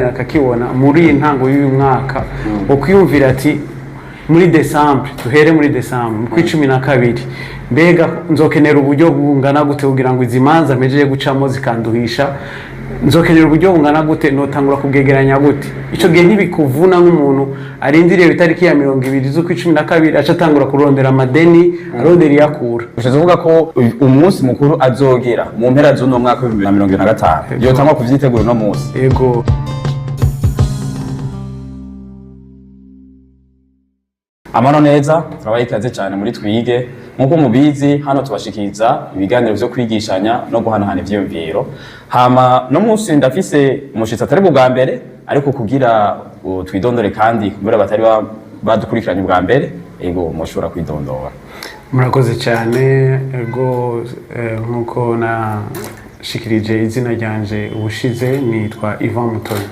Akakibona muri iyi ntango y'uyu mwaka, ukwiyumvira ati muri décembre, duhere muri décembre, mu kwa 12, mbega nzokenera uburyo bungana gute kugira ngo izi manza mpejeje gucamo zikanduhisha? Nzokenera uburyo bungana gute? Notangura kubwegeranya gute? Ico gihe ntibikuvuna nk'umuntu arindiriye itariki ya 20 z'ukwa 12, aca atangura kurondera amadeni, arondera iyakura. Ushatse kuvuga ko umunsi mukuru azogera mu mpera z'uno mwaka wa 2025, yotangwa kuvyitegura uno munsi? Yego. Amano neza, turabaha ikaze cyane muri Twige. Nk'uko mubizi, hano tubashikiriza ibiganiro vyo kwigishanya no guhanahana ivyiyumviro. Hama no munsi ndafise umushitsi atari bwa mbere, ariko kugira twidondore kandi kubera batari badukurikiranye ubwa mbere. Ego, mushobora kwidondora. Murakoze cyane. Ego, nk'uko nashikirije izina ryanje ubushize, nitwa Ivan Mutoni.